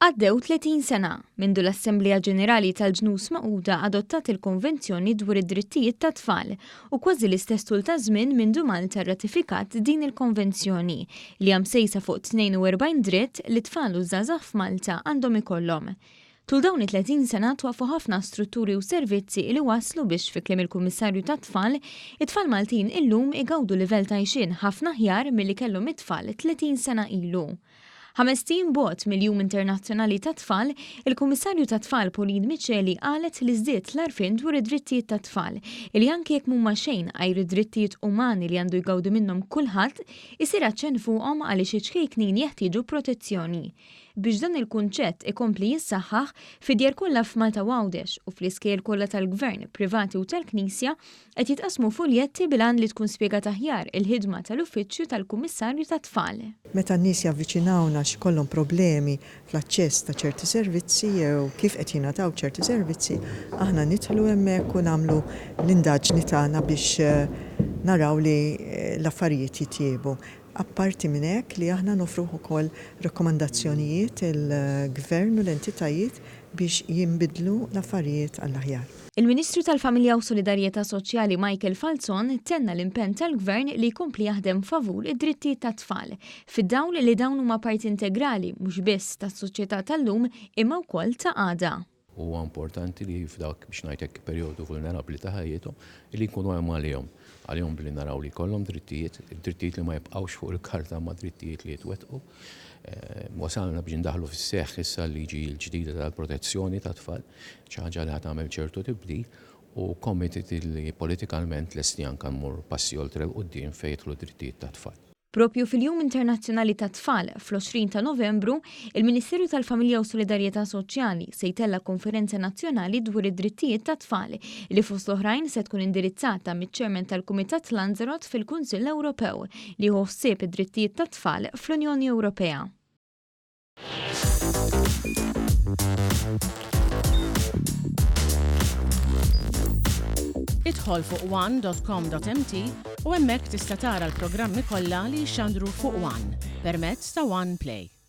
Għaddew 30 sena mindu l-Assemblea Ġenerali tal-Ġnus Magħquda adottat il-Konvenzjoni dwar id-Drittijiet tat-Tfal u kważi l-istess tul ta' żmien mindu Malta rratifikat din il-konvenzjoni li hija msejsa fuq 42 dritt li t-tfal u ż-żgħażagħ f'Malta għandhom ikollhom. Tul dawn it-30 sena twaqqfu ħafna strutturi u servizzi li wasslu biex, fi kliem il-Kummissarju tat-Tfal, it-tfal Maltin illum igawdu livell ta' għixien ħafna aħjar milli kellhom it-tfal 30 sena ilu. Ħamest ijiem bogħod mill-Jum Internazzjonali tat-Tfal, il-Kummissarju tat-Tfal Pauline Miceli qalet li żdied l-għarfien dwar id-drittijiet tat-tfal, li anki jekk m'huma xejn għajr id-drittijiet umani li għandu jgawdi minnhom kulħadd, isir aċċenn fuqhom għaliex iċ-ċkejknin jeħtieġu protezzjoni. Biex dan il-kunċett ikompli jissaħħaħ, fid-djar kollha f'Malta u Għawdex u fl-iskejjel kollha tal-Gvern, privati u tal-Knisja, Qed jitqassmu fuljetti bil-għan li tkun spjegata aħjar il-ħidma tal-Uffiċċju tal-Kummissarju tat-Tfal. Meta n-nies javviċinawna għax ikollhom problemi fl-aċċess ta' ċerti servizzi jew kif qed jingħataw ċerti servizzi, aħna nidħlu hemmhekk u nagħmlu l-indaġni tagħna biex naraw li l-affarijiet jitjiebu. Apparti minn hekk li aħna noffru wkoll rakkomandazzjonijiet il-Gvern u l-entitajiet biex jinbidlu l-affarijiet għall-aħjar. Il-Ministru tal-Familja u Solidarjetà Soċjali Michael Falzon tenna l-impenn tal-Gvern li jkompli jaħdem favur id-drittijiet tat-tfal, fid-dawl li dawn huma parti integrali mhux biss tas-soċjetà tal-lum imma wkoll ta' għada. Huwa importanti li f'dak, biex ngħid hekk, perjodu vulnerabbli ta' ħajjithom, li nkunu hemm għalihom. Għalihom billi naraw li jkollhom drittijiet, drittijiet li ma jibqgħux fuq il-karta imma drittijiet li jitwettqu. Wasalna biex indaħħlu fis-seħħ issa l-liġi l-ġdida tal-protezzjoni tat-tfal, xi ħaġa li ħa tagħmel ċertu tibdil u committed li politikalment lesti anke mmur passi oltre 'l quddiem fejn jidħlu d-drittijiet tat-tfal. Proprju fil-Jum Internazzjonali tat-Tfal, fl-20 ta' Novembru, il-Ministeru tal-Familja u Solidarjetà Soċjali se jtella' konferenza nazzjonali dwar id-drittijiet tat-tfal li fost l-oħrajn se tkun indirizzata miċ-Chairman tal-Kumitat Lanzarote fil-Kunsill Ewropew li jieħu ħsieb id-drittijiet tat-tfal fl-Unjoni Ewropea. Idħol fuq one.com.mt u hemmhekk tista' tara l-programmi kollha li jixxandru fuq One permezz ta' One Play.